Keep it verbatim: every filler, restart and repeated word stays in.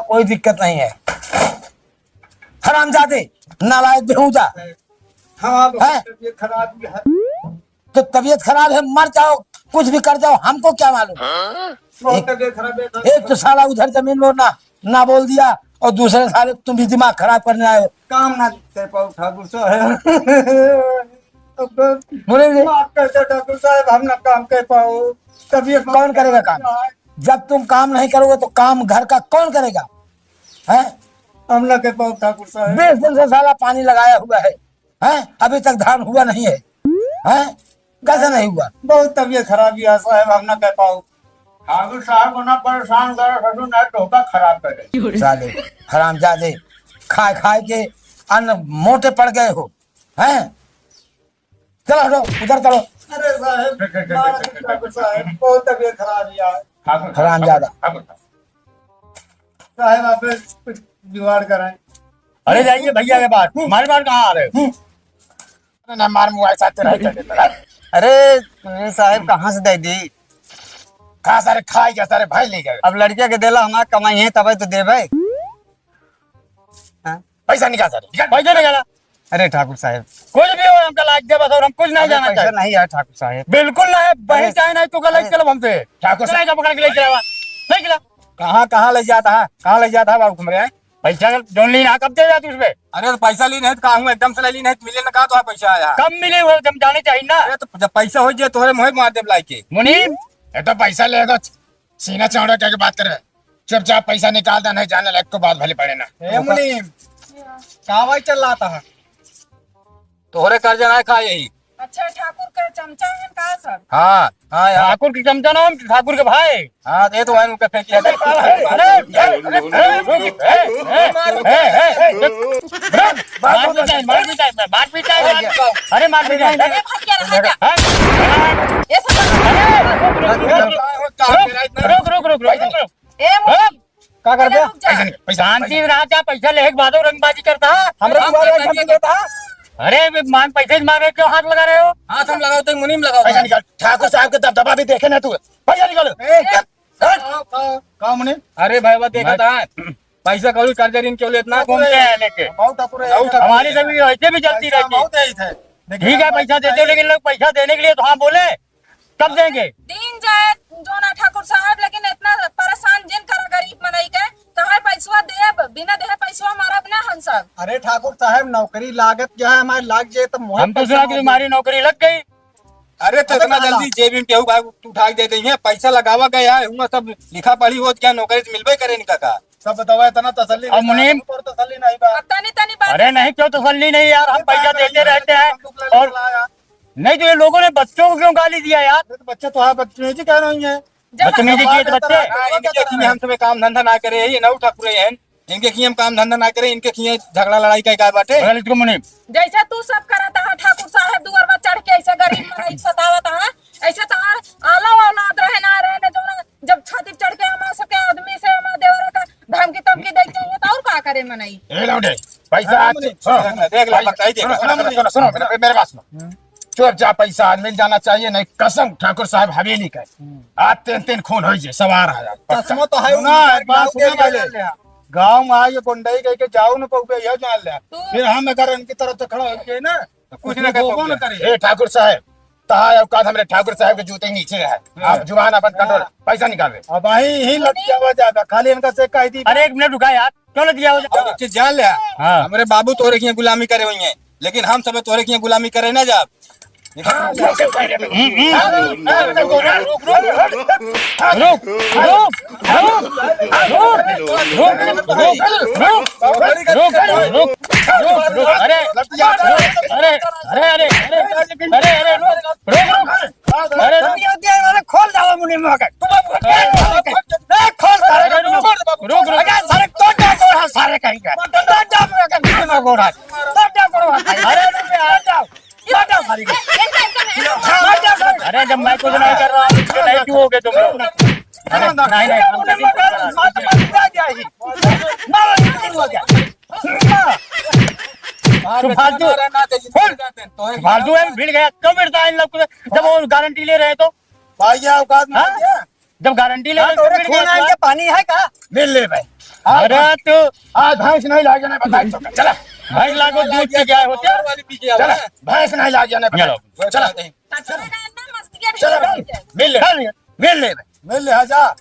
कोई दिक्कत नहीं है। हरामजादे, नालायक बेहूदा। हाँ, बहुत हैं? तबीयत खराब है। तो तबीयत खराब है, मर जाओ, कुछ भी कर जाओ, हमको क्या मालूम? बहुत एक, तबीयत खराब है। एक तो साला उधर जमीन में ना, ना बोल दिया, और दूसरे साले तुम भी दिमाग खराब करने आए हो। काम ना कर पाओ ठाकुर साहब। अब बोले रे। माफ कर दो ठाकुर साहब, हम ना काम कर पाओ। तबीयत कौन करेगा काम? जब तुम काम नहीं करोगे तो काम घर का कौन करेगा? हैं? हम ना कर पाओ ठाकुर साहब। बीस दिन से साला पानी लगाया हुआ है, हैं? अभी तक धान हुआ नहीं है, हैं? कैसे नहीं हुआ? बहुत तबीयत खराब है साहब, हम ना कर पाओ। ठाकुर साहब को ना परेशान करो, ससुर ना टोपा खराब कर दे। साले हरामजादे, खाए खाए के अन्न मोटे पड़ गए हो, हैं? चलो हटो, उधर चलो। अरे साहब, माफ कर दो साहब, बहुत तबीयत खराब है यार। ठाकुर साहब, हरामजादा। ठाकुर साहब। साहब, आप कुछ जुगाड़ कराएं। अरे जाइए भैया के पास, मार मार कहाँ आ रहे हो? अरे ना मार मुआ साथ रह चले। अरे साहब, कहाँ से दे दी? कहाँ सारे खाए गया, सारे भाई ले गए। अब लड़किया के देला हमार कमाई है, तबे तो देबे। हाँ? पैसा निकाल सारे, निकाल। पैसा निकाला। अरे ठाकुर साहब। कुछ भी हो, हमका लाइक दे बस, और हम कुछ नहीं अरे जाना पैसा चाहिए। नहीं यार ठाकुर साहब। बिल्कुल नहीं, बहिन अरे चाहे नहीं तो का लाइक अरे चलो हमसे। ठाकुर साहब। नहीं का पकड़ के ले चला, नहीं चला। कहाँ, कहाँ ले जाता है? कहाँ ले जाता है बाबू हमरे? पैसा जौन ली ना, कब दे जाते उसपे? अरे तो पैसा ली नहीं तो का हूँ, एकदम से ले ली नहीं तो मिले ना का तो पैसा आया। कब मिले वो जब जाने चाहिए ना। अरे तो जब पैसा हो जाए तोहरे मुँह मार देब लाइके। मुनीम, ये तो पैसा लेगा, सीना चौड़ा करके बात करे। चुपचाप पैसा निकाल दे, नहीं जाने लायक को बात भले पड़े ना। ए मुनीम, का भाई चल रहा था? तोहरे कर्जा ना खा यही। अच्छा, ठाकुर के चमचा हन का सब? हाँ, हाँ यार। ठाकुर के चमचा ना, हम ठाकुर के भाई। हाँ, दे तो भाई उनका फेंक दिया। अरे, अरे, अरे, रुक, ए, ए, ए, ए, रुक। मार पीटाई, मार पीटाई, मार पीटाई, मार। अरे, मार पीटाई। अरे, भाई, क्या रहा था? हाँ? ये सब अरे, रुक, रुक, रुक, रुक। ए, मुनीम, का कर अरे, दिया? रुक जा। पैसा नहीं, पैसा, शांति पैसा। में रहा, क्या पैसा लेके बाद रंगबाजी करता है? हमरे हम दुआरे पैसा एक घंटे दिए। देता है। अरे, वे मांग, पैसे मांग रहे, क्यों हाथ लगा रहे हो? हाथ हम लगाओ तो मुनीम लगाओ। पैसा निकाल, ठाकुर साहब के दबदबा भी देखे ना तू। पैसा निकाल। ए, ए, का, का, का मुनीम? अरे भाई, वो देखा मैं था, पैसा कौड़ी कर्जा ऋण क्यों लेतना, घूमते हैं लेके। बहुत ठाकुर है। बहुत ठाकुर हमारी है। सभी ऐसे भी चलती पैसा रहती। बहुत है इधर। ठीक है, पैसा देते हो, लेकिन लोग पैसा देने के लिए तो हाँ बोले, कब देंगे? दिन जाए जो ना ठाकुर साहब, लेकिन इतना परेशान जिन करा गरीब मनई के, चाहे पैसवा देब, बिना देहे पैसवा मारब ना हम सब। अरे ठाकुर साहब, नौकरी लागत क्या है, हमारे लाग जाए तो मुहे हम तो पैसा सुना कि मार दे। तुम्हारी नौकरी लग गई। अरे तो अबे इतना काला। जल्दी जेब में केहू भाई तू उठा के दे देंगे, पैसा लगावा गया है, हुआ सब लिखा पढ़ी होत क्या, नौकरी तो मिलबे करे इनका का? सब बतावा, इतना तसल्ली अब नहीं, मुनीम। पर तसल्ली नहीं बा। अब तनी तनी बात अरे नहीं, क्यों तसल्ली नहीं यार, हम अरे पैसा बाप रे, देते रहते हैं। बंदूक लगा और चला यार। नहीं तो ये लोगों ने बच्चों को क्यों गाली दिया यार? अरे तो बच्चा तो है, बदतमीजी कह रही है। जब बदतमीजी किए तो बच्चे। हाँ, इनके किए हम सब काम धंधा ना करे, ये नौ ठाकुर हैं, इनके किए हम काम धंधा ना करे, इनके किए झगड़ा लड़ाई का एकार बाटे। बगल इसको मुनीम। जैसे तू सब करत है ठाकुर साहब दुआर पर चढ़ के ऐसे गरीब मनई सतावत है, ऐसे तहार आला औलाद रहे ना रहे ना, जो ना जब छाती चढ़ के हमार सबके आदमी से, हमार देवर का धमकी तमकी दे चाहिए, तो और का करे मनई? ए लौंडे, पैसा अरे आज, मुनीम, सुनो, देख ले, देख ले, सुनो, बताई दे। सुनो, सुनो, सुनो, सुनो, मेरे, मेरे बात सुनो। हम्म। चुपचाप पैसा आज मिल जाना चाहिए, नहीं कसम ठाकुर साहब हवेली का। हम्म। आज तीन तीन खून हो जाए, सवार है आज, पक्का। चश्मा तो है, सुना, उनका एक बात गाँव सुनो के पहले। जान ले। गाँव में आइए, गुंडई कह के जाओ न पउबे, यह जान ले। तू फिर हम अगर इनकी तरफ से खड़ा हो गए ना, तो कुछ कुछ ना कर बोलबो पाओगे। ना करे। ए ठाकुर साहब, तहार औकात हमरे ठाकुर साहब के जूते नीचे है। हाँ। आप जुबान अपन कंट्रोल, हाँ। पैसा निकाल दे। अब वही ही लट जावा जाबे, खाली इनका से कह दी। अरे एक मिनट रुका यार, क्यों लट जावा जाबे? अब एक चीज जान ले, हाँ। हमरे बाबू तोरे की गुलामी करे हुई हैं, लेकिन हम सब तोरे की गुलामी करे ना जाब। हाँ, रुक, रुक, रुक, रुक, रुक, रुक, रुक, रुक, रुक, रुक, रुक, रुक, रुक, रुक, रुक, रुक, रुक, अरे, अरे, अरे, अरे, अरे, अरे, अरे, रुक, रुक, रुक, अरे, रुक, अरे, खोल डाला मुनीम, ए, खोल सारे, अरे, रुक, रुक, रुक, अरे, सारे, तोड़ दे, तोड़, सारे कहीं का, तोड़ दे, मुनीम, गोड़ा, तोड़ दे, गोड़ा, अरे, रुक यार, तोड़ दे। मार दे सारे के। मार दे सारे के। अरे जब मैं कुछ नहीं कर रहा हूँ, तो नहीं क्यों हो गए तुम लोग? अरे नहीं, नहीं, हम तो नहीं कर रहा। मार दे, मार दे, मार दे। मार दे, मार दे। तू फालतू, तू फालतू है, भिड़ गया। क्यों भिड़ता है इन लोग को? जब वो गारंटी ले रहे तो? भाई, ये औकात में हाँ? आ गया। जब गारंटी ले हाँ, लेके तोरे मिल खून गया आइल तो के पानी है का? मिल ले भाई। आज अरे भैंस, तू आज भैंस नहीं लागे ना, बताई तो। चला। भैंस लागो दूध पी के आए होते। वाली पी के आए चला, हैं। भैंस नहीं लागे ना, बताई चलो। तो। चला। चला। चला भाई, मिल ले। चल। मिल ले भाई। मिल ले, आजा।